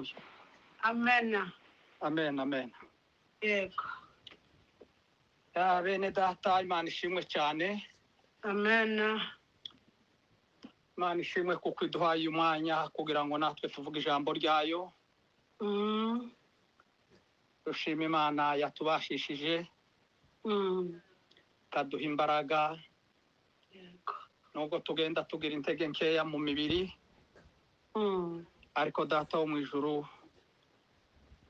Haleluya. Amen. Amen, amen. Yego. Ya bene data, Imana ishimwe cyane. Amen. Imana ishimwe kuko iduhaye umwanya kugira ngo natwe tuvuge ijambo ryayo. Dushima Imana yatubashishije, ikaduha imbaraga. Yego. Nubwo tugenda tugira intege nkeya mu mibiri, ariko Data wo mu ijuru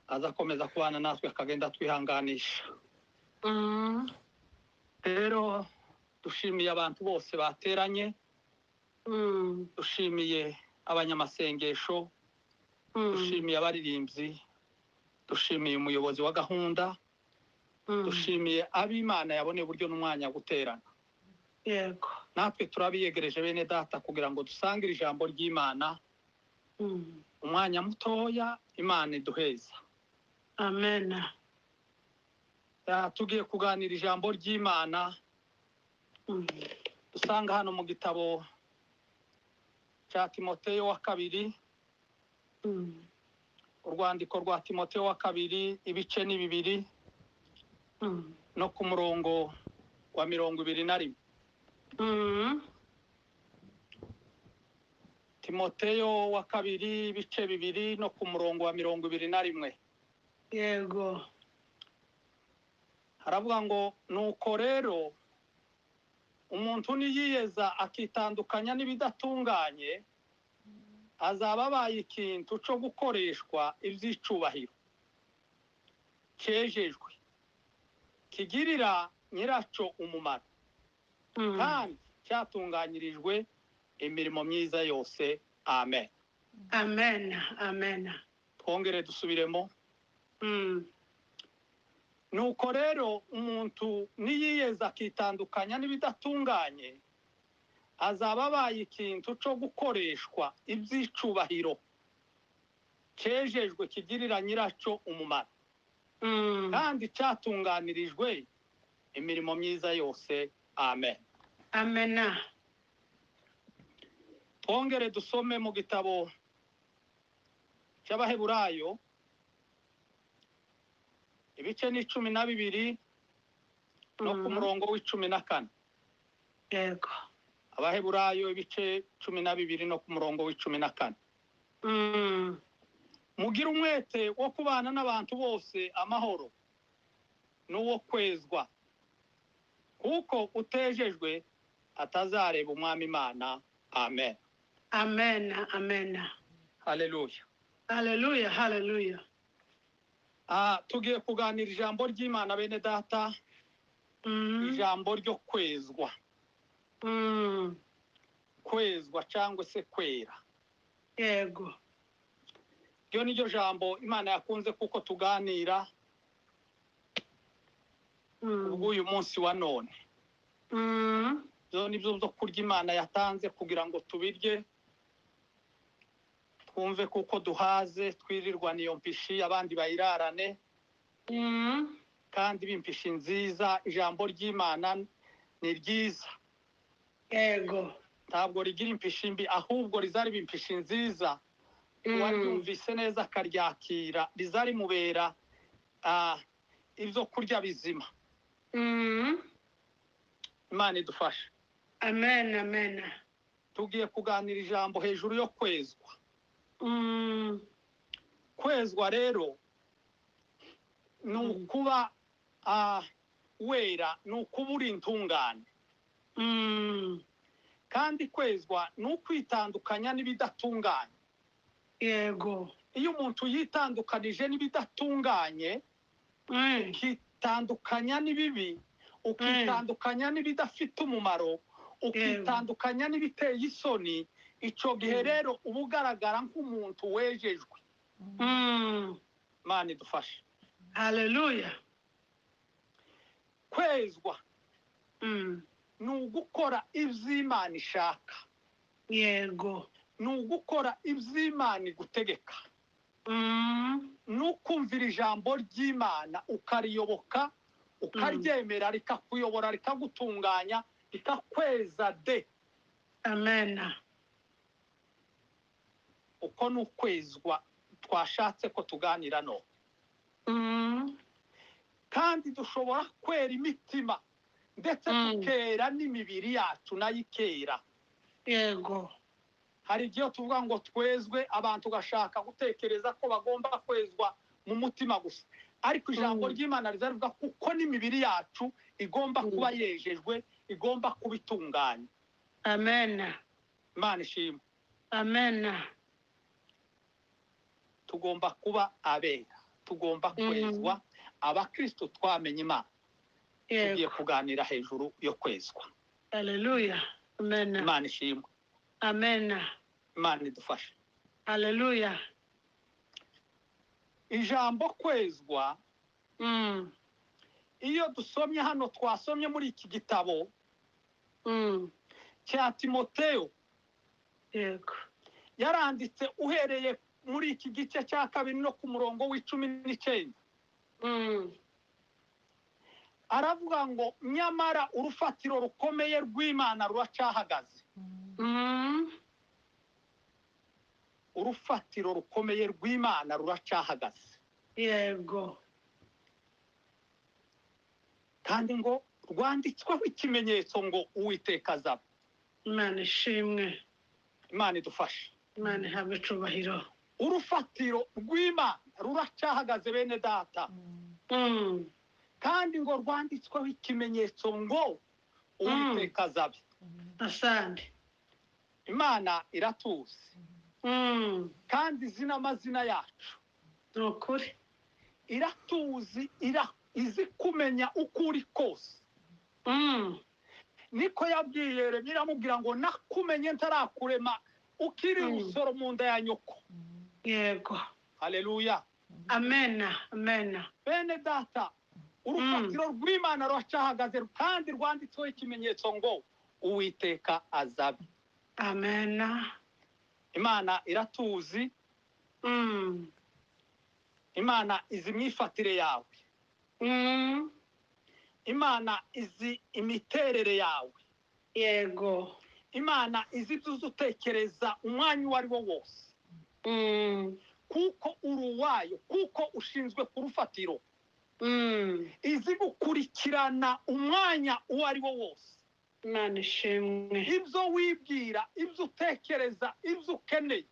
azakomeza kubana natwe, akagenda twihanganisha. Rero dushimiye abantu bose bateranye, dushimiye abanyamasengesho, dushimiye abaririmbyi, dushimiye umuyobozi wa gahunda, dushimiye ab'Imana yaboneye uburyo n'umwanya wo guterana. Yego. Natwe turabiyegereje bene data kugira ngo dusangire ijambo ry'Imana umwanya mutoya Imana iduheza. Amen. Ya, tugiye kuganira ijambo ry'Imana dusanga hano mu gitabo cya Timoteyo wa kabiri, urwandiko rwa Timoteyo wa kabiri, ibice ni 2, no ku murongo wa 21. Timoteyo wa kabiri, ibice 2, no ku murongo wa 21. Yego. Haravuga ngo nuko rero umuntu niyiyeza akitandukanya n'ibidatunganye, azaba abaye ikintu cyo gukoreshwa iby'icubahiro cyejejwe, kigirira nyiracyo umumaro, kandi cyatunganyirijwe imirimo myiza yose. Amen. Amen. Amen. Twongere dusubiremo. Nuko rero umuntu niyiyeza akitandukanya n'ibidatunganye, azaba abaye ikintu cyo gukoreshwa iby'icubahiro cyejejwe, kigirira nyiracyo umumaro, kandi cyatunganirijwe imirimo myiza yose. Amen. Amen. Twongere dusome mu gitabo cy'Abaheburayo, ibice ni 12, no ku murongo w'14. Yego. Abaheburayo ibice 12 no ku murongo w'14. Mugire umwete wo kubana n'abantu bose amahoro n'uwo kwezwa, kuko utejejwe atazareba Umwami Imana. Amen. Amen. Amen. Haleluya. Haleluya, haleluya. Tugiye kuganira ijambo ry'Imana bene data, ijambo ryo kwezwa. Kwezwa cyangwa se kwera. Yego. Ryo ni ryo jambo Imana yakunze kuko tuganira ubwo uyu munsi wa none. Byo ni byo byo kurya Imana yatanze kugira ngo tubirye, twumve kuko duhaze, twirirwa niyo mpishi abandi bayirarane, kandi bimpishi nziza. Ijambo ry'Imana ni ryiza. Yego. Ntabwo rigira impishi mbi, ahubwo rizari bimpishi nziza. Uwaryumvise neza akaryakira, rizarimubera ibyo kurya bizima. Imana idufashe. Amen, amen. Tugiye kuganira ijambo hejuru yo kwezwa. Kwezwa rero ni ukuba wera, ni ukuba uri intungane. Kandi kwezwa ni ukwitandukanya n'ibidatunganye. Yego. Iyo umuntu yitandukanije n'ibidatunganye, ukitandukanya n'ibibi, ukitandukanya n'ibidafite umumaro, ukitandukanya n'ibiteye isoni, icyo gihe rero uba ugaragara nk'umuntu wejejwe. Imana idufashe. Haleluya. Kwezwa ni ugukora iby'Imana ishaka. Yego. Ni ugukora iby'Imana igutegeka. Ni ukumvira ijambo ry'Imana ukariyoboka, ukaryemera, rikakuyobora, rikagutunganya, rikakweza de. Amen. Uko ni ukwezwa Twashatse ko tuganira no kandi dushobora kwera imitima ndetse tukera n'imibiri yacu nayo ikera. Yego. Hari igihe tuvuga ngo twezwe, abantu gashaka gutekereza ko bagomba kwezwa mu mutima gusa, ariko ijambo ry'Imana rizavuga kuko n'imibiri yacu igomba kuba yejejwe, igomba kuba itunganye. Amen. Imana ishimwe. Amen. Tugomba kuba abera, tugomba kwezwa. Abakristo twamenye Imana, tugiye kuganira hejuru yo kwezwa. Haleluya. Amen. Imana ishimwe. Amen. Imana idufashe. Haleluya. Ijambo kwezwa, iyo dusomye hano, twasomye muri iki gitabo cya Timoteyo, yego, yaranditse uhereye muri iki gice cya 2 no ku murongo w'19, aravuga ngo nyamara urufatiro rukomeye rw'Imana ruracyahagaze. Urufatiro rukomeye rw'Imana ruracyahagaze. Yego. Kandi ngo rwanditsweho ikimenyetso ngo Uwiteka azaba. Imana ishimwe. Imana idufashe. Imana ihabwe icubahiro. Urufatiro rw'Imana ruracyahagaze bene data. Kandi ngo rwanditsweho ikimenyetso ngo Uwiteka azabe. Asante. Imana iratuzi. Kandi izi n'amazina yacu. Nukuri. Iratuzi, izi kumenya uko uri kose. Niko yabwiye Yeremiya, iramubwira ngo nakumenye ntarakurema ukiri urusoro mu nda ya nyoko. Yego. Haleluya. Amen. Amen. Bene data, urufatiro rw'Imana ruracyahagaze kandi rwanditsweho ikimenyetso ngo Uwiteka azabe. Amen. Imana iratuzi. Imana izi imyifatire yawe. Imana izi imiterere yawe. Yego. Imana izi ibyo utekereza umwanya uwo ari wo wose. Kuko uri uwayo, kuko ushinzwe ku rufatiro. Izi gukurikirana umwanya uwo ari wo wose. Imana ishimwe. Ibyo wibwira, ibyo utekereza, ibyo ukeneye,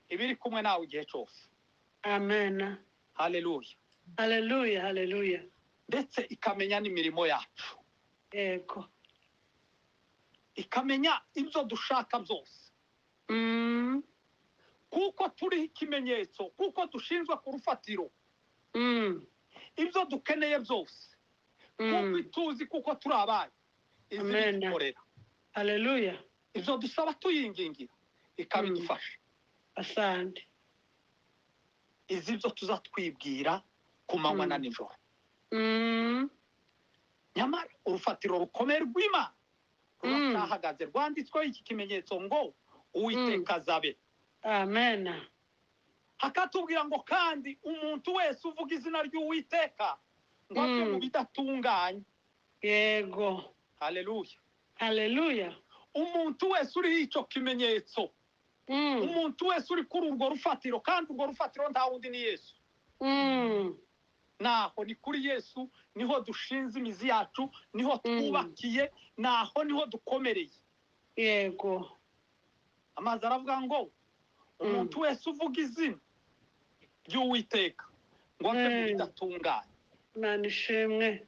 ibiri kumwe nawe igihe cyose. Amen. Haleluya. Haleluya, haleluya. Ndetse ikamenya n'imirimo yacu. Yego. Ikamenya ibyo dushaka byose. Kuko turiho ikimenyetso, kuko dushinzwe ku rufatiro. Ibyo dukeneye byose. Kuko ituzi, kuko turi abayo. Izi. Haleluya. Ibyo dusaba tuyingingira ikabidufasha. Asante. Izi byo tuzatwibwira ku manywa na nijoro. Nyamara urufatiro rukomeye rw'Imana ruracyahagaze, rwanditsweho iki kimenyetso ngo Uwiteka azabe. Amen. Hakatubwira ngo kandi umuntu wese uvuga izina ry'Uwiteka ngo ave mu bidatunganye. Yego. Haleluya. Haleluya. Umuntu wese uriho icyo kimenyetso, umuntu wese uri kuri urwo rufatiro, kandi urwo rufatiro nta wundi ni Yesu. Naho ni kuri Yesu niho dushinze imizi yacu, niho twubakiye, naho niho dukomereye. Yego. Amazi aravuga ngo umuntu wese uvuga izina ry'Uwiteka ngo ave mu bidatunganye. Imana ishimwe.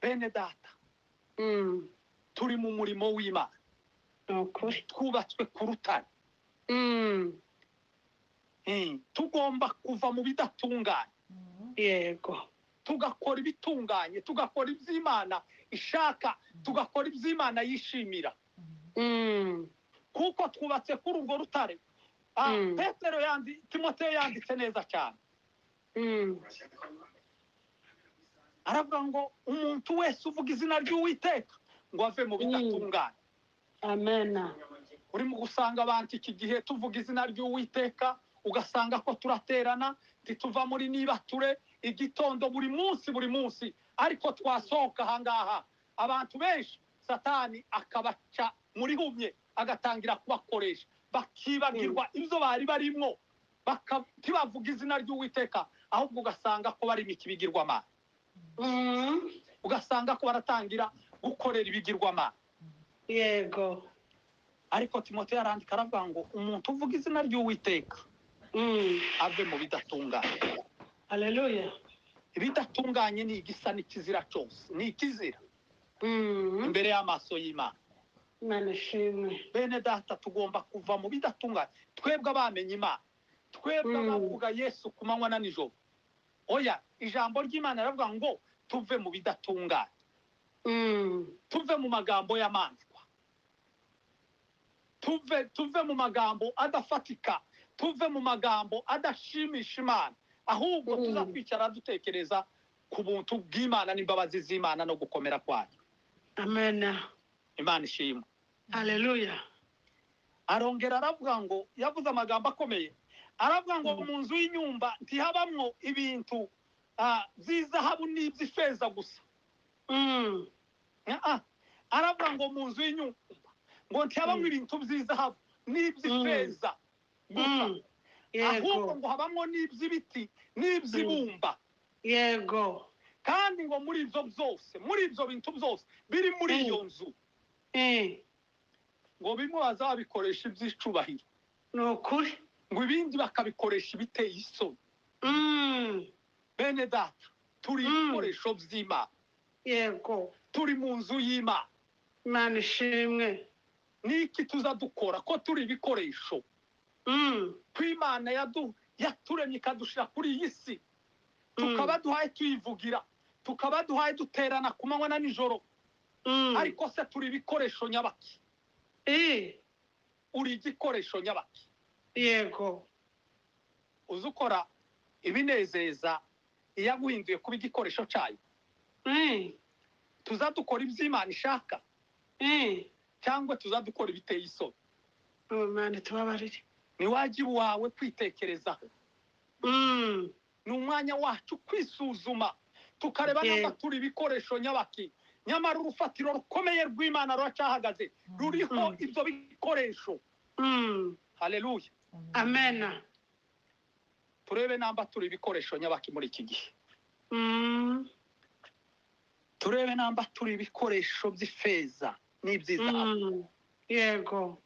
Bene data, turi mu murimo w'Imana. Nukuri. Twubatswe ku rutare. Tugomba kuva mu bidatunganye. Yego. Tugakora ibitunganye, tugakora iby'Imana ishaka, tugakora iby'Imana yishimira. Kuko twubatse kuri urwo rutare. Petero Timoteyo yanditse neza cyane. Aravuga ngo umuntu wese uvuga izina ry'Uwiteka ngo ave mu bidatunganye. Amen. Urimo gusanga abantu iki gihe tuvuga izina ry'Uwiteka, ugasanga ko turaterana, ntituva muri nibature igitondo buri munsi buri munsi, ariko twasohoka ahangaha abantu benshi Satani akabaca muri humye, agatangira kubakoresha, bakibagirwa ibyo bari barimo. Ntibavuga izina ry'Uwiteka, ahubwo ugasanga ko bari ikibigirwamana. Ugasanga ko baratangira gukorera ibigirwamana. Yego. Ariko Timoteyo arandika aravuga ngo umuntu uvuga izina ry'Uwiteka ave mu bidatunganye. Haleluya. Ibidatunganye ni igisa n'ikizira cyose, ni ikizira imbere y'amaso y'Imana. Imana ishimwe. Bene data, tugomba kuva mu bidatunganye. Twebwe abamenye Imana, twebwe abavuga Yesu ku manywa na nijoro, oya, ijambo ry'Imana riravuga ngo tuve mu bidatunganye, tuve mu magambo y'amanjwa, tuve mu magambo adafatika, tuve mu magambo adashimisha Imana, ahubwo tuzakwicara dutekereza ku buntu bw'Imana n'imbabazi z'Imana no gukomera kwayo. Amen. Imana ishimwe. Haleluya. Arongera aravuga ngo, yavuze amagambo akomeye, aravuga ngo mu nzu y'inyumba ntihabamwo ibintu by'izahabu n'iby'ifeza gusa. Aravuga ngo mu nzu y'inyumba ngo ntihabamwo ibintu by'izahabu n'iby'ifeza gusa, ahubwo ngo habamwo n'iby'ibiti n'iby'ibumba. Yego. Kandi ngo muri ibyo byose, muri ibyo bintu byose biri muri iyo nzu, ngo bimwe bazabikoresha iby'icubahiro, Ni ukuri. ngo ibindi bakabikoresha ibiteye isoni. Bene data, turi ibikoresho by'Imana. Yego. Turi mu nzu y'Imana. Imana ishimwe. Niki tuza dukora ko turi ibikoresho? Ko Imana yaturemye ikadushira kuri iyi si, tukaba duhaye tuyivugira, tukaba duhaye duterana ku manywa na nijoro, ariko se turi ibikoresho nyabaki? Uri igikoresho nyabaki? Yego. Uzi ukora ibinezeza iyaguhinduye kuba igikoresho cyayo? Tuzadukora iby'Imana ishaka, cyangwa tuzadukora ibiteye isoni? Imana tubabarire. Ni wajibu wawe kwitekerezaho. Ni umwanya wacu kwisuzuma, tukareba niba turi ibikoresho nyabaki. Nyamara urufatiro rukomeye rw'Imana ruracyahagaze, ruriho ibyo bikoresho. Haleluya. Amen. Turebe namba turi ibikoresho nyabaki muri iki gihe. Turebe namba turi ibikoresho by'ifeza n'iby'izahabu. Yego.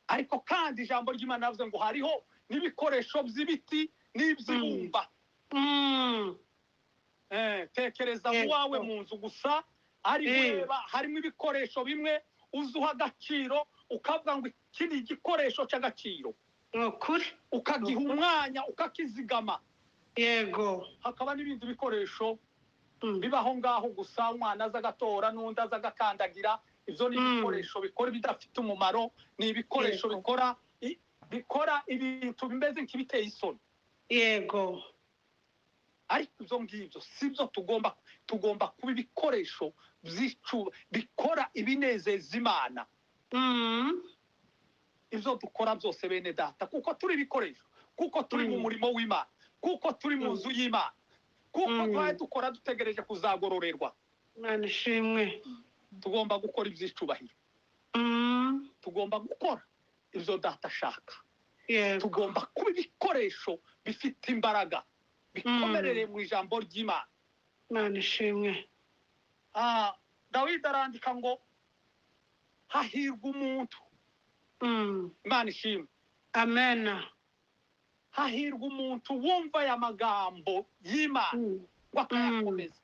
Ariko kandi ijambo ry'Imana rivuze ngo hariho n'ibikoresho by'ibiti n'iby'ibumba. Tekereza wawe mu nzu gusa, ari ureba harimo ibikoresho bimwe uzuha agaciro, ukavuga ngo iki ni igikoresho cy'agaciro, Ukuri. ukagiha umwanya, ukakizigama. Yego. Hakaba n'ibindi bikoresho bibaho ngaho gusa, umwana aza agatora n'undi aza agakandagira. Ibyo ni ibikoresho bikora ibidafite umumaro, ni ibikoresho bikora ibintu bimeze nk'ibiteye isoni. Yego. Ariko ibyo ngibyo si byo tugomba kuba ibikoresho bikora ibinezeza Imana. Ibyo dukora byose bene data, kuko turi ibikoresho, kuko turi mu murimo w'Imana, kuko turi mu nzu y'Imana, kuko twari dukora dutegereje kuzagororerwa. Imana ishimwe. Tugomba gukora iby'icubahiro. Tugomba gukora ibyo data ashaka. Tugomba kuba ibikoresho bifite imbaraga, bikomerereye mu ijambo ry'Imana. Imana ishimwe. Dawidi arandika ngo hahirwa umuntu. Imana ishimwe. Amen. Hahirwa umuntu wumva aya magambo y'Imana ngo akayakomeza.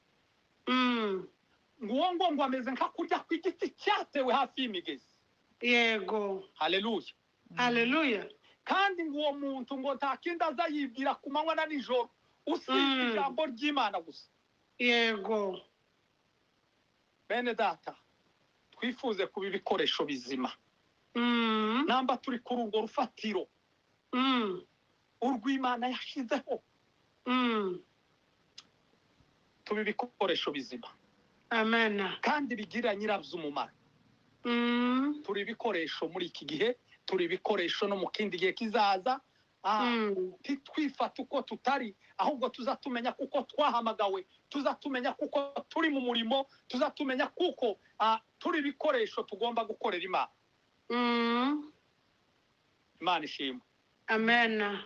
Nguwo ngo ameze nka kurya kw'igiti cyatewe hafi y'imigezi. Yego. Haleluya. Haleluya. Kandi nguwo muntu ngo nta kindi azayibwira ku manywa na nijoro usibye ijambo ry'Imana gusa. Yego. Bene data, twifuze kuba ibikoresho bizima. Namba turi kuri urwo rufatiro urw'Imana yashizeho, tuba ibikoresho bizima. Amen. Kandi bigira nyirabyo umumaro. Turi ibikoresho muri iki gihe, turi ibikoresho no mu kindi gihe kizaza. Titwifata uko tutari, ahubwo tuzatumenya kuko twahamagawe, tuzatumenya kuko turi mu murimo, tuzatumenya kuko turi ibikoresho tugomba gukorera Imana. Imana ishimwe. Amen.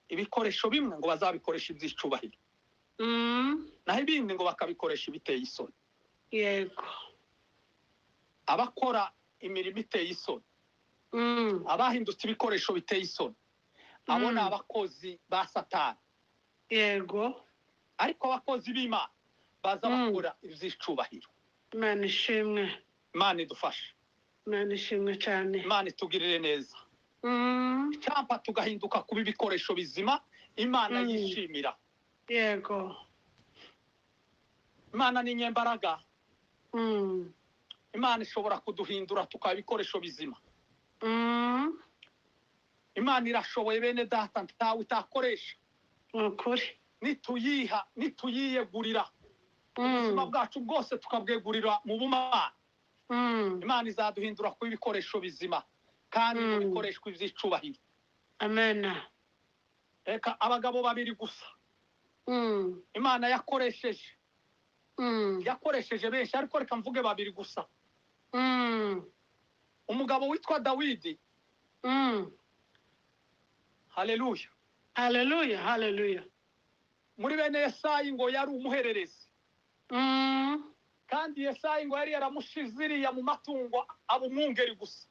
Ibikoresho bimwe ngo bazabikoresha iby'icubahiro, naho ibindi ngo bakabikoresha ibiteye isoni. Yego. Abakora imirimo iteye isoni, abahindutse ibikoresho biteye isoni, abo ni abakozi ba Satani. Yego. Ariko abakozi b'Imana baza bakora iby'icubahiro. Imana ishimwe. Imana idufashe. Imana ishimwe cyane. Imana itugirire neza. Icyampa tugahinduka kuba ibikoresho bizima Imana yishimira. Yego. Imana ni nyembaraga. Imana ishobora kuduhindura tukaba ibikoresho bizima. Imana irashoboye bene data, ntawe itakoresha. Ukuri. Nituyiha, nituyiyegurira ubuzima bwacu bwose tukabwegurira mu bumana, Imana izaduhindura kuba ibikoresho bizima kandi ngo bikoreshwe iby'icubahiro. Amen. Reka abagabo babiri gusa Imana yakoresheje. Yakoresheje benshi, ariko reka mvuge babiri gusa. Umugabo witwa Dawidi. Haleluya. Haleluya, haleluya. Muri bene Yesayi ngo yari umuhererezi. Kandi Yesayi ngo yari yaramushiziriya mu matungo aba umwungeri gusa.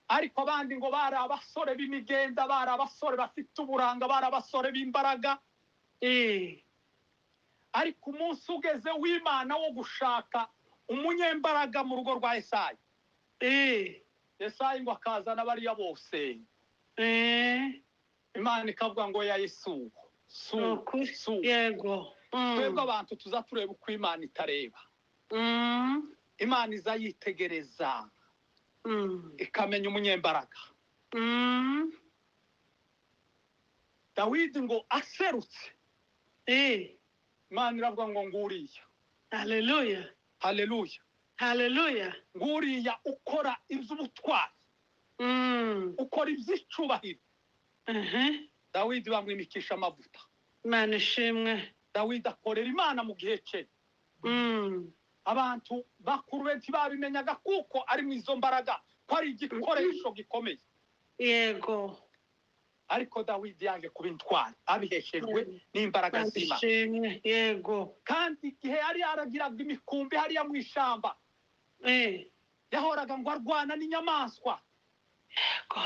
Ariko abandi ngo bari abasore b'imigenda, bari abasore bafite uburanga, bari abasore b'imbaraga. Ariko umunsi ugeze w'Imana wo gushaka umunyembaraga mu rugo rwa Yesayi, Yesayi ngo akazana bariya bose. Imana ikavuga ngo ya Yesu su su. Yego. Twebwe abantu tuza tureba uko Imana itareba. Imana iza yitegereza, ikamenya umunyembaraga. Dawidi ngo aserutse, Imana iravuga ngo nguriya. Haleluya. Haleluya. Haleluya. Nguriya ukora iby'ubutwari, ukora iby'icubahiro. Dawidi bamwimikisha amavuta. Imana ishimwe. Dawidi akorera Imana mu gihe cye. Abantu bakuru be ntibabimenyaga kuko ari mu izo mbaraga, ko ari igikoresho gikomeye. Yego. Ariko Dawidi yaje kuba intwari abiheshejwe n'imbaraga z'Imana. Yego. Kandi igihe yari yaragiraga imikumbi hariya mu ishamba, yahoraga ngo arwana n'inyamaswa. Yego.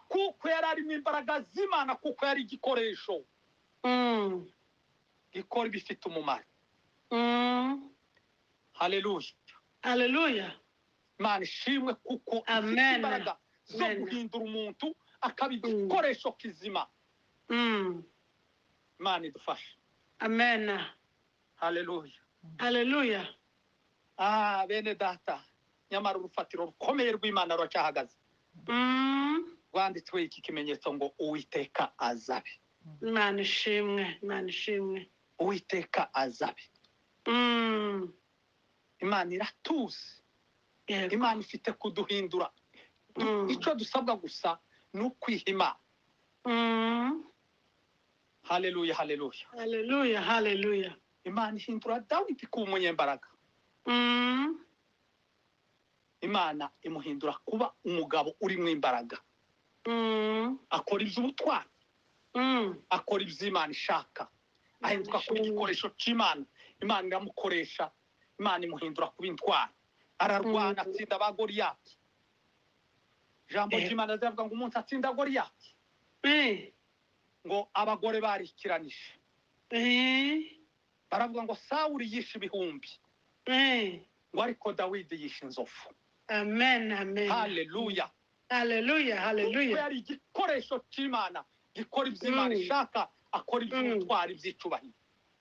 Kuko yari ari mu imbaraga z'Imana, kuko yari igikoresho gikora ibifite umumaro. Haleluya. Haleluya. Imana ishimwe kuko ifite imbaraga zo guhindura umuntu akaba igikoresho kizima. Imana idufashe. Amen. Haleluya. Haleluya. Bene data, nyamara urufatiro rukomeye rw'Imana ruracyahagaze. Rwanditswe iki kimenyetso ngo Uwiteka azabe. Imana ishimwe, Imana ishimwe. Uwiteka azabe. Imana iratuzi. Imana ifite kuduhindura. Icyo dusabwa gusa ni ukwiha Imana. Haleluya, haleluya. Haleluya, haleluya. Imana ihindura Dawidi kuba umunyembaraga. Imana imuhindura kuba umugabo uri mu imbaraga. Akora iby'ubutwari, akora iby'Imana ishaka, ahinduka kuba igikoresho cy'Imana. Imana iramukoresha, Imana imuhindura kuba intwari. Ararwana atsinda ba Goliyati. Ijambo ry'Imana riravuga ngo umunsi atsinda Goliyati, ngo abagore barikiranije. Baravuga ngo Sawuli yishe ibihumbi, ngo ariko Dawidi yishe inzovu. Amen, amen. Haleluya. Haleluya, haleluya. Kuko yari igikoresho cy'Imana gikora iby'Imana ishaka, akora iby'ubutwari by'icubahiro.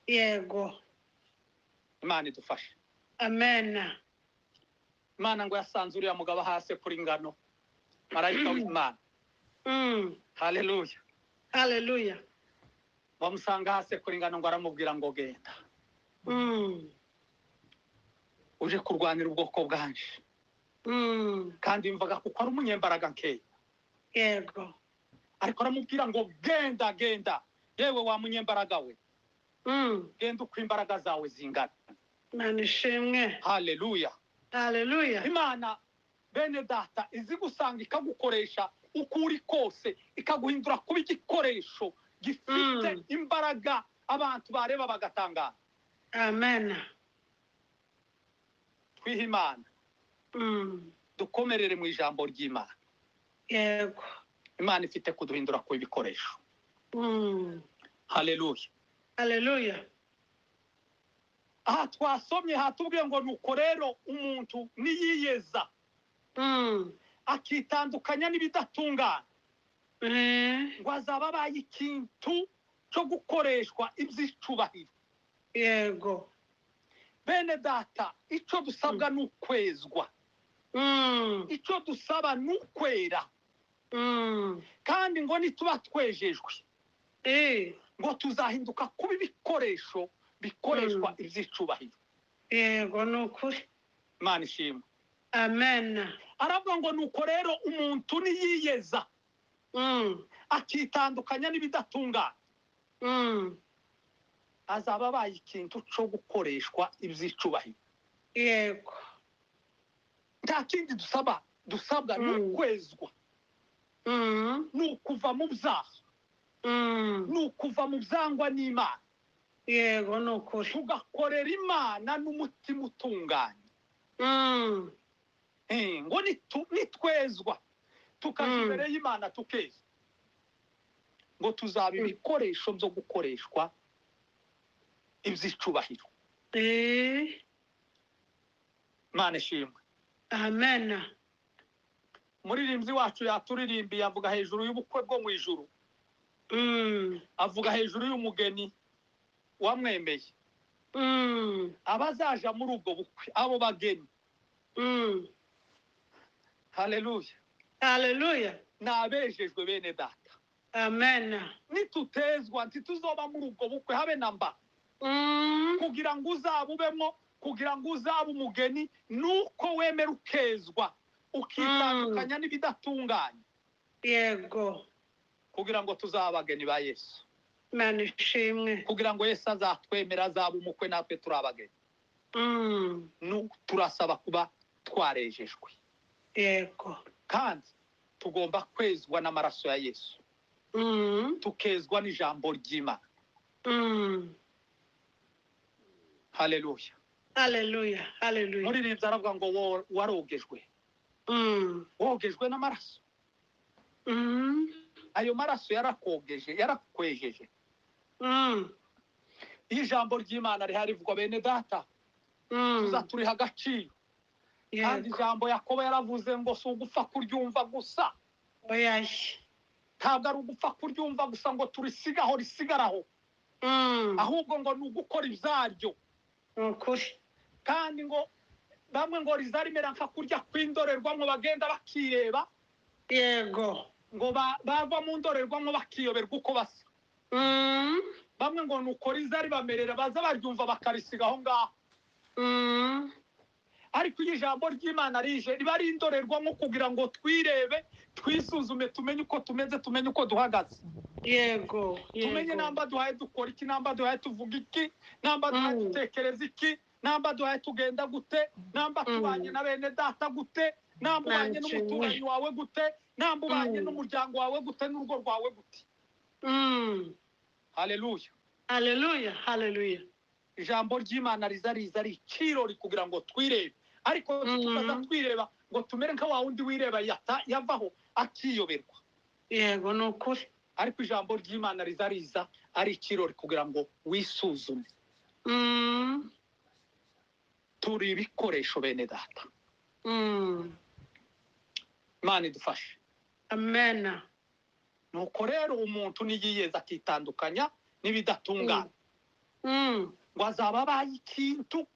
Yego. Imana idufashe. Amen. Imana ngo yasanze uriya mugabo hasi kuri ingano, marayika w'Imana. Haleluya. Haleluya. Bamusanga hasi kuri ingano ngo aramubwira ngo genda. Uje kurwanira ubwoko bwanje. Kandi mvaga kuko ari umunyembaraga nkeya. Yego. Ariko aramubwira ngo genda, genda, yewe wa munyembaraga we. Genda uko imbaraga zawe zingana. Imana ishimwe. Haleluya. Haleluya. Imana bene data izi gusanga ikagukoresha uko uri kose, ikaguhindura kuba igikoresho gifite imbaraga abantu bareba bagatangara. Amen. Twihe Imana. Dukomerere mu ijambo ry'Imana. Yego. Imana ifite kuduhindura kuba ibikoresho. Haleluya. Haleluya. Aha twasomye hatubwiye ngo nuko rero umuntu niyiyeza akitandukanya n'ibidatungana, ngo azaba abaye ikintu cyo gukoreshwa iby'icubahiro. Yego. Bene data, icyo dusabwa ni ukwezwa. Icyo dusaba ni ukwera. Kandi ngo nituba twejejwe, ngo tuzahinduka kuba ibikoresho bikoreshwa iby'icubahiro. Yego, ni ukuri. Imana ishimwe. Amen. Aravuga ngo nuko rero umuntu niyiyeza akitandukanya n'ibidatungana, azaba abaye ikintu cyo gukoreshwa iby'icubahiro. Yego. Nta kindi dusabwa ni ukwezwa, ni ukuva mu byaha, ni ukuva mu byangwa n'Imana. Yego, ni ukuri. Tugakorera Imana n'umutima utunganye. Ngo nitwezwa tukaja imbere y'Imana tukeza, ngo tuzaba ibikoresho byo gukoreshwa iby'icubahiro. Imana ishimwe. Amen. Umuririmbyi wacu yaturirimbiye avuga hejuru y'ubukwe bwo mu ijuru. Avuga hejuru y'umugeni wamwemeye. Abazaja muri ubwo bukwe, abo bageni. Haleluya. Haleluya. Nabejejwe bene data. Amen. Nitutezwa ntituzoba muri ubwo bukwe habe namba. Kugira ngo uzabubemo, kugira ngo uzabe umugeni, nuko wemera ukezwa, ukitandukanya n'ibidatunganye. Yego. Kugira ngo tuzaba abageni ba Yesu. Imana ishimwe. Kugira ngo Yesu azatwemera azaba umukwe natwe turi abageni. Turasaba kuba twarejejwe. Yego. Kandi tugomba kwezwa n'amaraso ya Yesu. Tukezwa n'ijambo ry'Imana. Haleluya. Haleluya. Haleluya. Muririmbyi aravuga ngo warogejwe. Wogejwe n'amaraso. Ayo maraso yarakogeje, yarakwejeje. Ijambo ry'Imana rihari rivugwa bene data. Tuzaturiha agaciro. Kandi ijambo Yakobo yaravuze ngo si ugupfa kuryumva gusa. Ntabwo ari ugupfa kuryumva gusa ngo turisigaho risigaraho. Ahubwo ngo ni ugukora ibyaryo. Kandi ngo bamwe ngo rizarimera nka kurya kw'indorerwamo bagenda bakireba. Yego. Ngo bava mu ndorerwamo bakiyoberwa uko basa. Bamwe ngo nuko rizaribamerera baza baryumva bakarisiga aho ngaho. Ariko iyo ijambo ry'Imana rije riba ari indorerwamo kugira ngo twirebe, twisuzume, tumenye uko tumeze, tumenye uko duhagaze. Yego. Tumenye namba duhaye dukora iki, namba duhaye tuvuga iki, namba duhaye dutekereza iki, namba duhaye tugenda gute, namba tubanye na bene data gute, namba ubanye n'umuturanyi wawe gute, namba ubanye n'umuryango wawe gute, n'urugo rwawe gute. Haleluya. Haleluya. Haleluya. Ijambo ry'Imana riza riza ari ikirori kugira ngo twirebe, ariko tukaza twireba ngo tumere nka wa wundi wireba yavaho akiyoberwa. Yego, ni ukuri. Ariko ijambo ry'Imana riza riza ari ikirori kugira ngo wisuzume. Turi ibikoresho bene data. Imana idufashe. Amen. Nuko rero umuntu niyiyeza akitandukanya n'ibidatungana, ngo azaba abaye ikintu.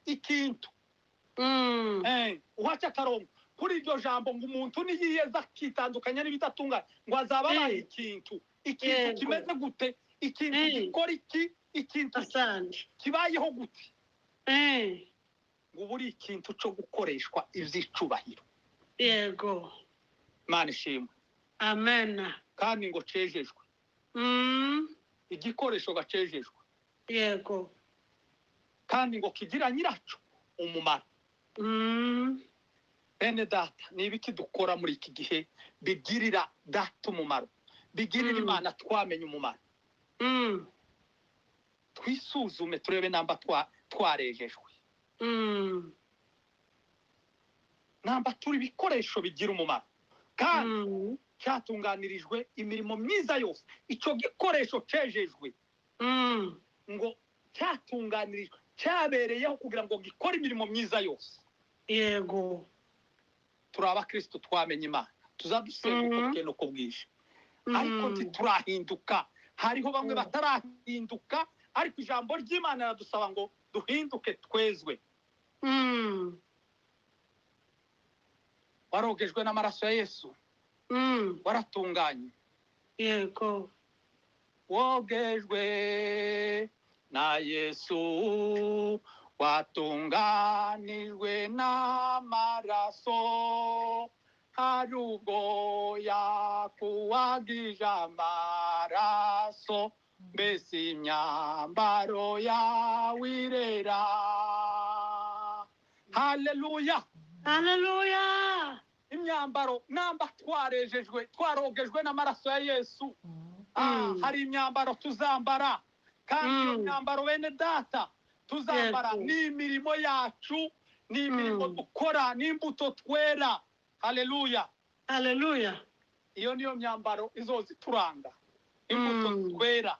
Uhaca akarongo kuri iryo jambo ngo umuntu niyiyeza akitandukanya n'ibidatungana, ngo azaba abaye ikintu. Ikintu kimeze gute? Ikintu gikora iki? Ikintu kibayeho gute? Ngo buri ikintu cyo gukoreshwa iby'icubahiro. Yego. Imana ishimwe. Amen. Kandi ngo cejejwe. Igikoresho gacejejwe. Yego. Kandi ngo kigira nyiraco umumaro. Bene data, ni ibiki dukora muri iki gihe bigirira data umumaro, bigirira Imana twamenye umumaro? Twisuzume turebe namba twarejejwe, namba turi ibikoresho bigira umumaro kandi cyatunganirijwe imirimo myiza yose. Icyo gikoresho cejejwe ngo cyatunganirijwe, cyabereyeho kugira ngo gikore imirimo myiza yose. Yego. Turi abakristo twamenye Imana, tuzadusenga uko bukeye n'uko bwije, ariko ntiturahinduka. Hariho bamwe batarahinduka, ariko ijambo ry'Imana riradusaba ngo duhinduke twezwe. Warogejwe n'amaraso ya Yesu, waratunganye. Yego. Wogejwe na Yesu, watunganijwe n'amaraso, hari ubwo yakuwagije amaraso, mbese imyambaro yawe irera. Haleluya. Haleluya. Imyambaro namba twarejejwe, twarogejwe n'amaraso ya Yesu. Hari imyambaro tuzambara, kandi iyo myambaro bene data tuzambara ni imirimo yacu, ni imirimo dukora, ni imbuto twera. Haleluya. Haleluya. Iyo niyo myambaro izozituranga, imbuto twera,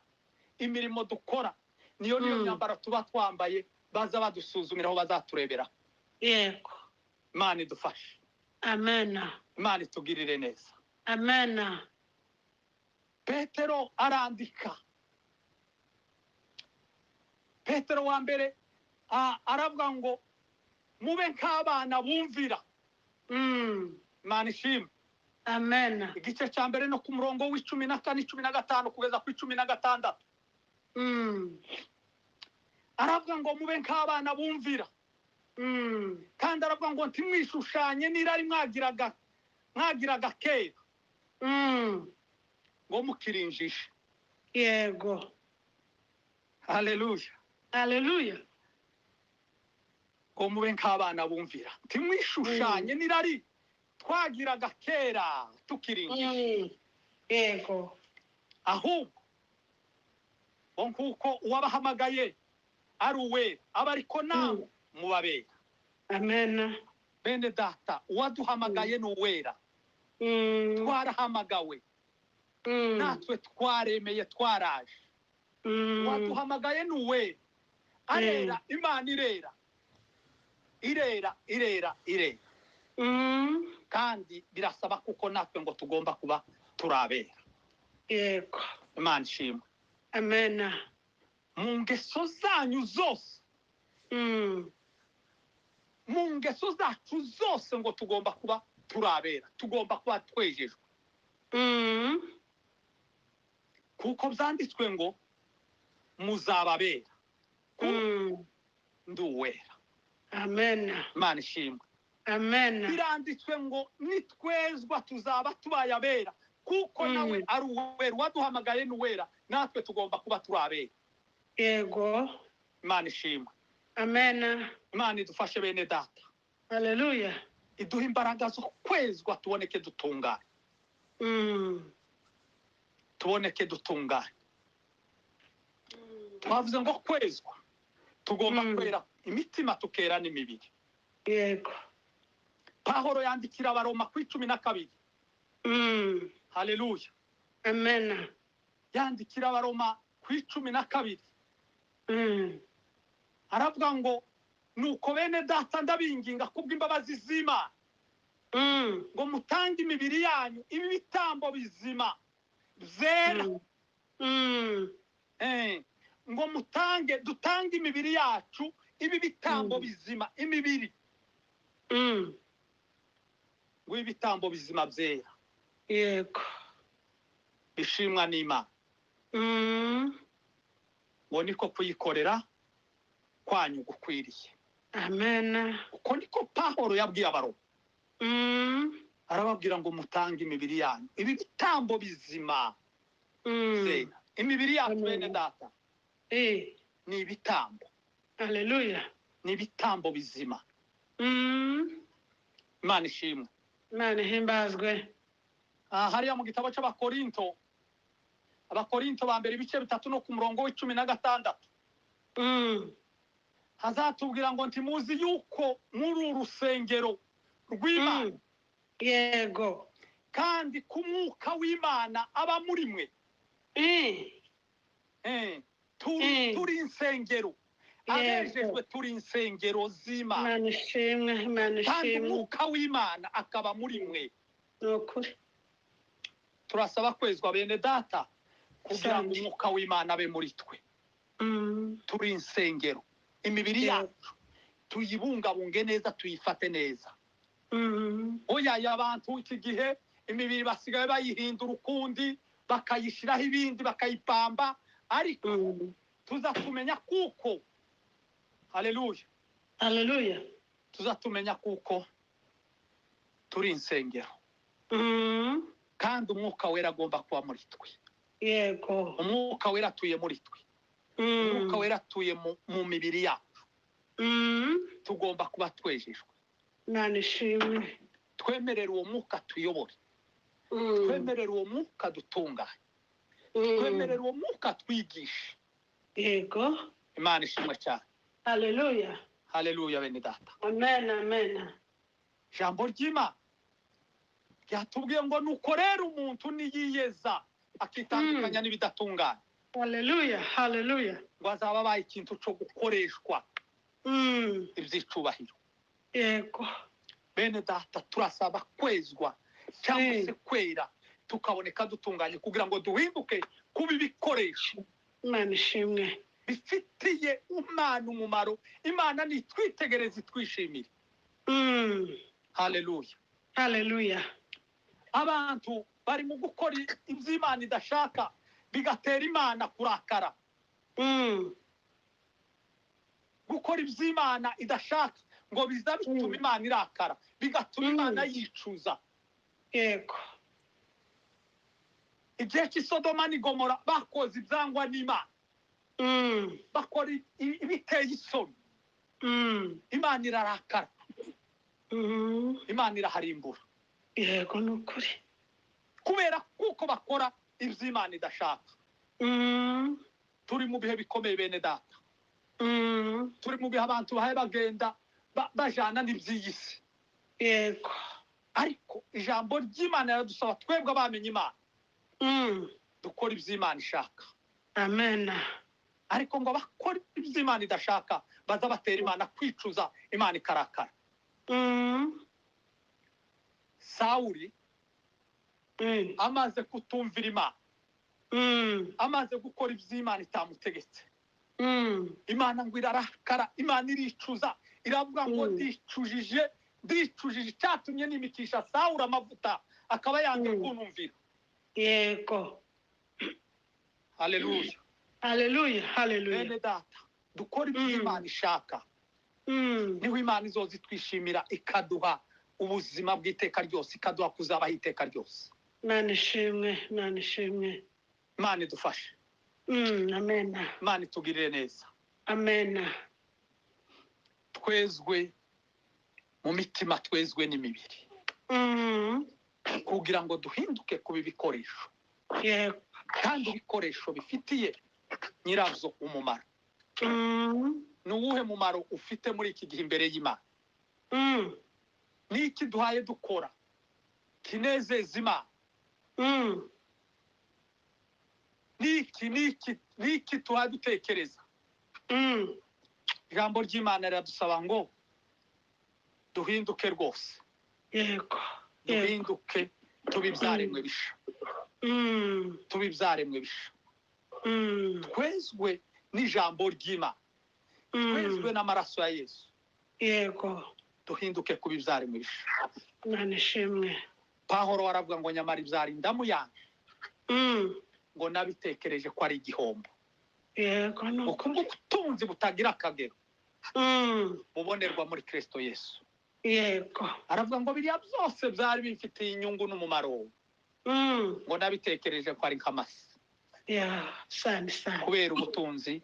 imirimo dukora, niyo myambaro tuba twambaye, baza badusuzumiraho, bazaturebera. Yego. Imana idufashe. Amen. Imana itugirire neza. Amen. Petero arandika, Petero wa mbere aravuga ngo mube nk'abana bumvira. Imana ishimwe. Amen. Igice cya mbere no ku murongo w'14, 15 kugeza ku 16. Aravuga ngo mube nk'abana bumvira. Kandi aravuga ngo ntimwishushanye n'irari mwagiraga kera, ngo mukirinjishe. Yego. Haleluya. Haleluya. Ngo mube nk'abana bumvira, ntimwishushanye n'irari twagiraga kera tukirinjishe. Yego. Ahubwo ngo nkuko uwabahamagaye ari uwera, aba ariko nawe mubabera. Amen. Bene data, uwaduhamagaye ni uwera. Twarahamagawe, natwe twaremeye, twaraje. Uwaduhamagaye ni uwera, arera. Imana irera, irera, irera, irera. Kandi birasaba kuko natwe ngo tugomba kuba turabera. Yego. Imana ishimwe. Amen. Mu ngeso zanyu zose, mu ngeso zacu zose ngo tugomba kuba turabera, tugomba kuba twejejwe. Kuko byanditswe ngo muzababera, ndi uwera. Amen. Imana ishimwe. Amen. Biranditswe ngo nitwezwa tuzaba tubaye abera, kuko nawe ari uwera. Uwaduhamagaye ni uwera, natwe tugomba kuba turabera. Yego. Imana ishimwe. Amen. Imana idufashe bene data. Haleluya. Iduhe imbaraga zo kwezwa, tuboneke dutunganye. Tuboneke dutunganye. Twavuze ngo kwezwa tugomba kwera imitima, tukera n'imibiri. Yego. Pahoro yandikira Abaroma ku 12. Haleluya. Amen. Yandikira Abaroma ku 12. Aravuga ngo nuko bene data ndabinginga kubw'imbabazi z'Imana, ngo mutange imibiri yanyu ibi bitambo bizima byera. Ngo mutange, dutange imibiri yacu ibi bitambo bizima, imibiri ngo ibitambo bizima byera. Yego. Bishimwa n'Imana. Ngo niko kuyikorera kwanyu gukwiriye. Amen. Uko niko Pahoro yabwiye Abaroma. Arababwira ngo mutange imibiri yanyu ibi bitambo bizima byera. Imibiri yacu bene data ni ibitambo. Haleluya. Ni ibitambo bizima. Imana ishimwe. Imana ihimbazwe. Hariya mu gitabo cy'Abakorinto, Abakorinto ba mbere ibice 3 no ku murongo wa 16, hazatubwira ngo ntimuzi yuko muri uru rusengero rw'Imana, Yego. kandi ku mwuka w'Imana aba muri mwe. Turi insengero, abejejwe turi insengero z'Imana, Imana ishimwe, Imana kandi ishimwe. umwuka w'Imana akaba muri mwe. Ni ukuri. Turasaba kwezwa, bene data, kugira ngo Asante. umwuka w'Imana abe muri twe. Turi insengero, imibiri yacu tuyibungabunge neza, tuyifate neza. Oya, abantu iki gihe imibiri basigaye bayihindura ukundi, bakayishyiraho ibindi, bakayipamba, ariko tuza tumenya kuko, haleluya, Haleluya. tuza tumenya kuko turi insengero, kandi umwuka wera agomba kuba muri twe. Yego. Umwuka wera atuye muri twe. Umwuka wera atuye mu mibiri yacu. Tugomba kuba twejejwe. Imana ishimwe. Twemerera uwo mwuka tuyobore, twemerera uwo mwuka dutunganye, twemerera uwo mwuka twigishe. Yego. Imana ishimwe cyane. Haleluya. Haleluya, bene data. Amen, amen. Ijambo ry'Imana ryatubwiye ngo nuko rero umuntu niyiyeza, akitandukanya n'ibidatunganye, Haleluya, haleluya. ngo azaba abaye ikintu cyo gukoreshwa iby'icubahiro. Yego. Bene data, turasaba kwezwa cyangwa se kwera, tukaboneka dutunganye, kugira ngo duhinduke kuba ibikoresho Imana ishimwe. bifitiye Imana umumaro. Imana nitwitegereze itwishimire. Haleluya. Haleluya. Abantu bari mu gukora ibyo Imana idashaka, bigatera Imana kurakara. Gukora iby'Imana idashaka ngo biza bituma Imana irakara, bigatuma Imana yicuza. Yego. Igihe cy'Isodoma n'Igomora bakoze ibyangwa n'Imana, bakora ibiteye isoni, Imana irarakara, Imana iraharimbura, Yego, ni ukuri. kubera kuko bakora iby'Imana idashaka. Turi mu bihe bikomeye, bene data. Turi mu bihe abantu bahaye bagenda bajana n'iby'iyi si, Yego. ariko ijambo ry'Imana riradusaba twebwe abamenye Imana dukora iby'Imana ishaka. Amen. Ariko ngo abakora iby'Imana idashaka baza batera Imana kwicuza, Imana ikarakara. Sawuli amaze kutumvira Imana, amaze gukora iby'Imana itamutegetse, Imana ngo irarakara, Imana iricuza, iravuga ngo ndicujije, ndicujije icyatumye nimikisha Sawuli amavuta, akaba yanze kuntumvira. Yego. Haleluya. Haleluya, haleluya. Bene data, dukora iby'Imana ishaka, niho Imana izoza itwishimira, ikaduha ubuzima bw'iteka ryose, ikaduha kuzabaho iteka ryose. Imana ishimwe, Imana ishimwe. Imana idufashe. Amen. Imana itugirire neza. Amen. Twezwe mu mitima, twezwe n'imibiri, kugira ngo duhinduke kuba ibikoresho, Yego. kandi ibikoresho bifitiye nyirabyo umumaro. Ni uwuhe mumaro ufite muri iki gihe imbere y'Imana? Ni iki duhaye dukora kinezeza Imana? Ni iki, ni iki, ni iki tuhaye dutekereza? Ijambo ry'Imana riradusaba ngo duhinduke rwose, Yego, yego. duhinduke tube ibyaremwe bisha, tube ibyaremwe bisha, twezwe n'ijambo ry'Imana, twezwe n'amaraso ya Yesu, Yego. duhinduke kuba ibyaremwe bisha. Imana ishimwe. Pahoro aravuga ngo nyamara ibyara indamu yanjye, ngo nabitekereje ko ari igihombo, Yego, ni ngo ukuri. kubw'ubutunzi butagira akagero bubonerwa muri Kristo Yesu. Yego. Aravuga ngo biriya byose byari bimfitiye inyungu n'umumaro, ngo nabitekereje ko ari nk'amase, Ya, sani sani. kubera ubutunzi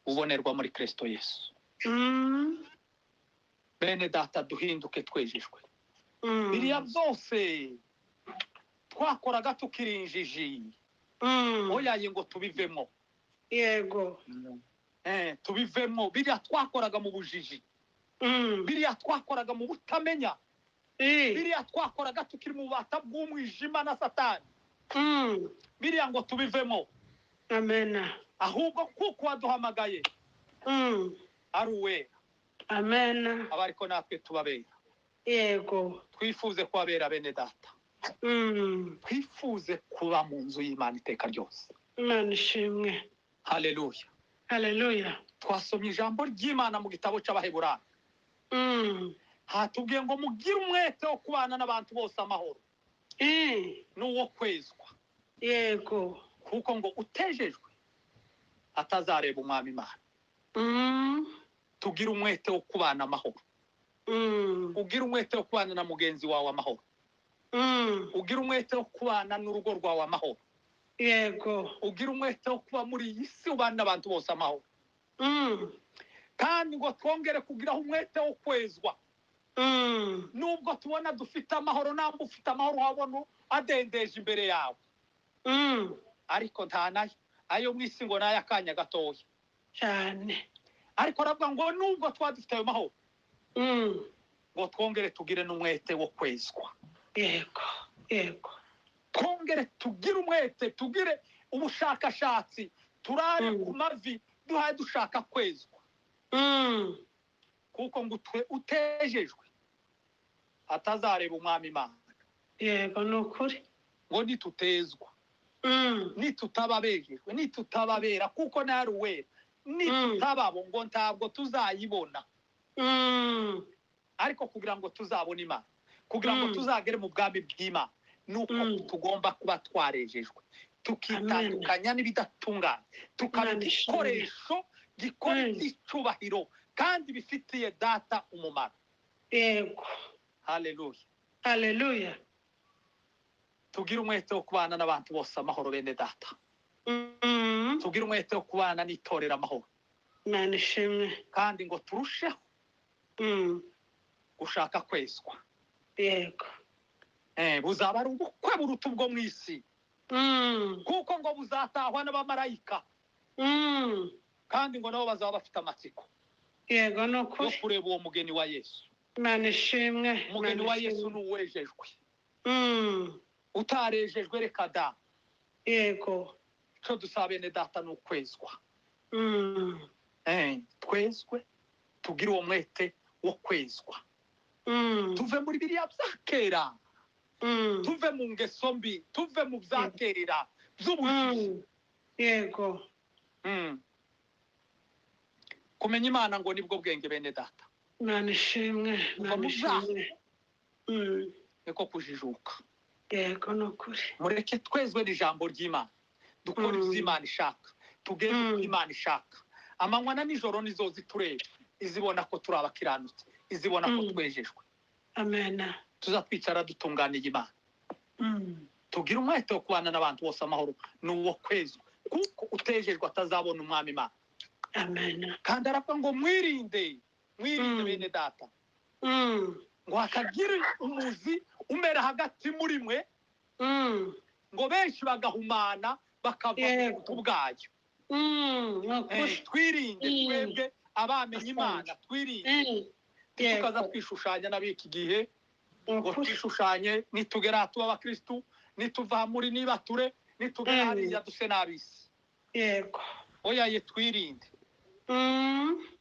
bubonerwa muri Kristo Yesu. Bene data, duhinduke twejejwe. Biriya byose twakoraga tukiri injiji, oyaye ngo tubivemo. Yego. Tubivemo biriya twakoraga mu bujiji, biriya twakoraga mu butamenya, biriya twakoraga tukiri mu bubata bw'umwijima na Satani, biriya ngo tubivemo. Amena. Ahubwo kuko waduhamagaye ari uwera, Amena. aba ariko natwe tubabera. Yego. Twifuze kubabera bene data, twifuze kuba mu nzu y'Imana iteka ryose. Imana ishimwe. Haleluya. Haleluya. Twasomye ijambo ry'Imana mu gitabo cy'Abaheburayo. Hatubwiye ngo mugire umwete wo kubana n'abantu bose amahoro, n'uwo kwezwa. Yego. Kuko ngo utejejwe atazareba umwami Imana. Tugire umwete wo kubana amahoro. Ugire umwete wo kubana na mugenzi wawe amahoro. Ugire umwete wo kubana n'urugo rwawe amahoro. Yego. Ugire umwete wo kuba muri iyi si ubana n'abantu bose amahoro. Kandi ngo twongere kugiraho umwete wo kwezwa. Nubwo tubona dufite amahoro, namba ufite amahoro wabona adendeje imbere yawe, ariko nta nayo ayo mu isi ngo nayo akanya gatoya cyane. Ariko aravuga ngo nubwo twaba dufite ayo mahoro, ngo twongere tugire n'umwete wo kwezwa. Yego. Yego. Twongere tugire umwete, tugire ubushakashatsi, turare ku mavi duhaye dushaka kwezwa. Kuko ngo utejejwe atazareba umwami Imana. Yego, ni ukuri. Ngo nitutezwa, nitutababejejwe, nitutababera, kuko nari uwera, nitutababo ngo ntabwo tuzayibona. Ariko kugira ngo tuzabone Imana, kugira ngo tuzagere mu bwami bw'Imana, nuko tugomba kuba twarejejwe, tukitandukanya n'ibidatunganye, tukaba igikoresho gikora icyubahiro kandi bifitiye data umumaro. Yego. Haleluya. Haleluya. Tugire umwete wo kubana n'abantu bose amahoro bene data. Tugire umwete wo kubana n'itorero amahoro. Imana ishimwe. Kandi ngo turusheho gushaka kwezwa. Yego. Buzaba ari ubukwe buruta ubwo mu isi. Kuko ngo buzatahwa n'abamarayika. Kandi ngo nabo bazaba bafite amatsiko. Yego, ni ukuri. Yo kureba uwo mugeni wa Yesu. Imana ishimwe. Umugeni wa Yesu ni uwejejwe. Utarejejwe reka da. Yego. Icyo dusaba bene data ni ukwezwa. Twezwe, tugire uwo mwete wo kwezwa. Tuve muri biriya bya kera. Tuve mu ngeso mbi, tuve mu bya kera by'ubujiji. Yego. Kumenya Imana ngo nibwo bwenge bene data. Imana ishimwe. Imana ishimwe. Niko kujijuka. Yego, ni ukuri. Mureke twezwe n'ijambo ry'Imana, dukore ibyo Imana ishaka, tugende uko Imana ishaka. Amanywa na nijoro nizo zitureba, izibona ko turi abakiranutsi, izibona ko twejejwe. Amena. Tuzatwicara dutunganiye Imana. Tugire umwete wo kubana n'abantu bose amahoro n'uwo kwezwa, kuko utejejwe atazabona umwami Imana. Amena. Kandi aravuga ngo mwirinde, mwirinde bene data. Ngo hatagira umuzi umera hagati muri mwe, ngo benshi bagahumana bakava mu butu bwayo. Twirinde twebwe abamenye Imana, twirinde tukaza kwishushanya n'ab'iki gihe, ngo twishushanye nitugera tuba abakristu, nituva muri nibature, nitugera hariya duse n'ab'isi. Yego. Oya ye, twirinde.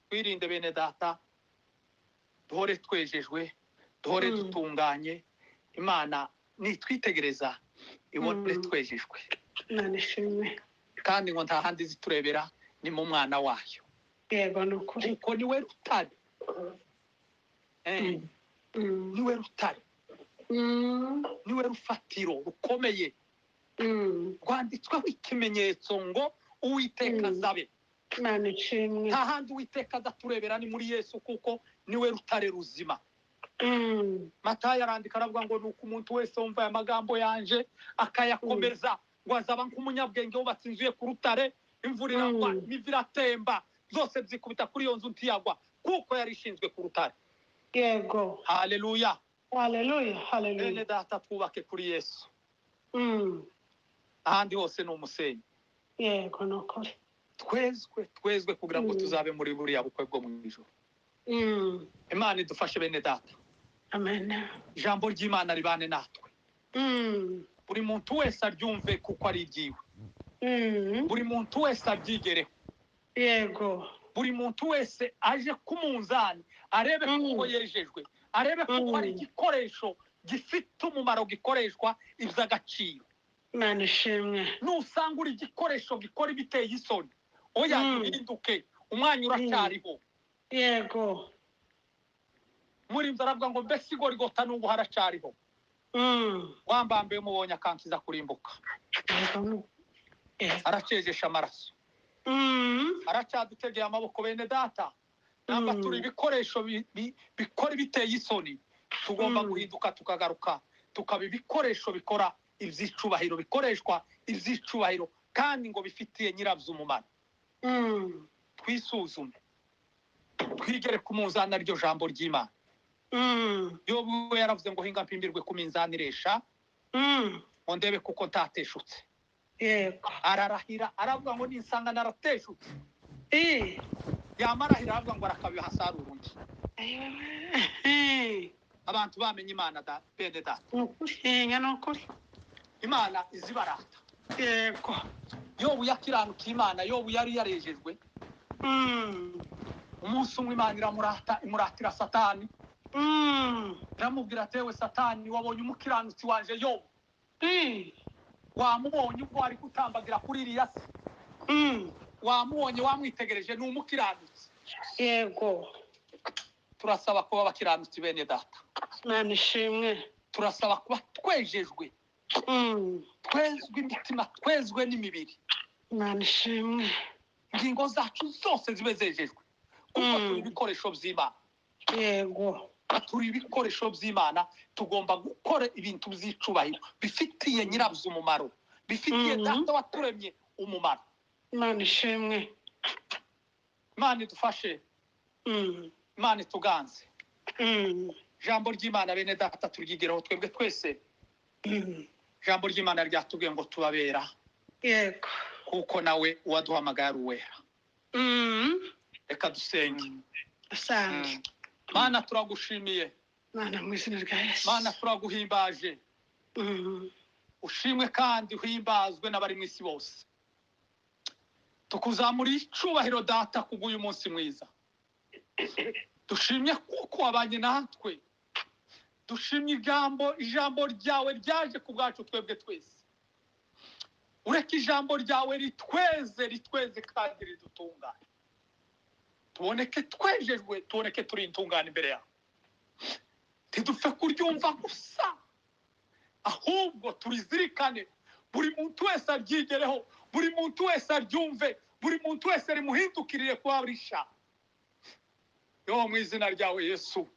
Twirinde bene data, duhore twejejwe, duhore dutunganye. Imana nitwitegereza ibone twejejwe. Imana ishimwe. Kandi ngo nta handi ziturebera ni mu mwana wayo. Yego, ni ukuri. Kuko niwe rutare. Niwe rutare. Niwe rufatiro rukomeye. Rwanditsweho ikimenyetso ngo Uwiteka azabe. Imana ishimwe. Nta handi Uwiteka azaturebera ni muri Yesu, kuko niwe rutare ruzima. Matayo arandika aravuga ngo nuko umuntu wese wumva aya magambo yanje akayakomeza, ngo azaba nk'umunyabwenge wubatse inzu ye ku rutare, imvura iragwa, imivu iratemba, byose byikubita kuri iyo nzu ntiyagwa, kuko yari ishinzwe ku rutare. Yego. Haleluya. Haleluya, haleluya. Bene data, twubake kuri Yesu. Ahandi hose ni umusenyi. Yego, ni ukuri. Twezwe, twezwe kugira ngo tuzabe muri buriya bukwe bwo mu ijoro. Imana idufashe, bene data. Amen. Ijambo ry'Imana ribane natwe. Buri muntu wese aryumve kuko ari iryiwe. Buri muntu wese abyigereho. Buri muntu wese aje ku munzani, arebe kuko yejejwe, arebe kuko ari igikoresho gifite umumaro, gikoreshwa iby'agaciro. Imana ishimwe. Nusanga uri igikoresho gikora ibiteye isoni, oya, uhinduke, umwanya uracyariho. Muri ibyo aravuga ngo: "Mbese igorigota n'ubu haracyariho?" Wambambiwe mubonye akankiza kurimbuka. Yego. Yego. Aracejesha amaraso. Aracyadutegeye amaboko, bene data. Namba turi ibikoresho bikora ibiteye isoni, tugomba guhinduka, tukagaruka, tukaba ibikoresho bikora iby'icubahiro, bikoreshwa iby'icubahiro kandi ngo bifitiye nyirabyo umumaro. Twisuzume, twigere ku munzani, ariryo jambo ry'Imana. Yobu we yaravuze ngo: "Hinga mpimbirwe ku minzani iresha, ngo ndebe kuko ntateshutse." Ararahira, aravuga ngo: "Ninsanga narateshutse." Yamarahira, aravuga ngo arakabihasarura undi. Ayiwe. Abantu bamenye Imana da, bene data. Ni ukuri. Ni ukuri. Imana izibarata. Yobu yakiranukiye Imana, Yobu yari yarejejwe. Umunsi umwe Imana iramurata, imuratira Satani. Iramubwira ati: "Ewe Satani, wabonye umukiranutsi wanje Yobu? Wamubonye ubwo ari gutambagira kuri iriya si? Wamubonye, wamwitegereje? Ni umukiranutsi." Turasaba kuba abakiranutsi, bene data. Imana ishimwe. Turasaba kuba twejejwe, twezwe imitima, twezwe n'imibiri. Imana ishimwe. Ingingo zacu zose zibe zejejwe, kuko turi ibikoresho by'Imana. Turi ibikoresho by'Imana, tugomba gukora ibintu by'icubahiro, bifitiye nyirabyo umumaro, bifitiye Data waturemye umumaro. Imana ishimwe. Imana idufashe. Imana ituganze. Ijambo ry'Imana, bene data, turyigiraho twebwe twese. Ijambo ry'Imana ryatubwiye ngo tubabera, kuko nawe uwaduhamagaye ari uwera. Reka dusenge. Asante. Mana, turagushimiye. Mana, mu izina rya Yesu. Mana, turaguhimbaje. Ushimwe kandi uhimbazwe n'abari mu isi bose. Tukuzamuriye icubahiro, Data, kubw'uyu munsi mwiza. Dushimye kuko wabanye natwe. Dushimye ijambo ryawe ryaje ku bwacu twebwe twese. Ureke ijambo ryawe ritweze, ritweze kandi ridutungane, tuboneke twejejwe, tuboneke turi intungane imbere yawe. Ntidupfe kuryumva gusa, ahubwo turizirikane. Buri muntu wese aryigereho, buri muntu wese aryumve, buri muntu wese rimuhindukirire kuba risha yo mu izina ryawe Yesu.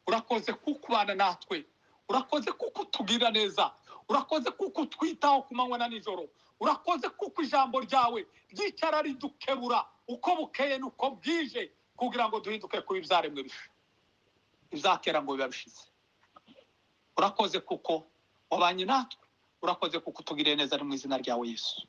Urakoze kuko ubana natwe, urakoze kuko utugirira neza, urakoze kuko utwitaho ku manywa na nijoro, urakoze kuko ijambo ryawe ryicara ridukebura uko bukeye n'uko bwije, kugira ngo duhinduke kuba ibyaremwe bisha, ibyakera ngo biba bishize. Urakoze kuko wabanye natwe, urakoze kuko utugiriye neza. Ni mu izina ryawe Yesu.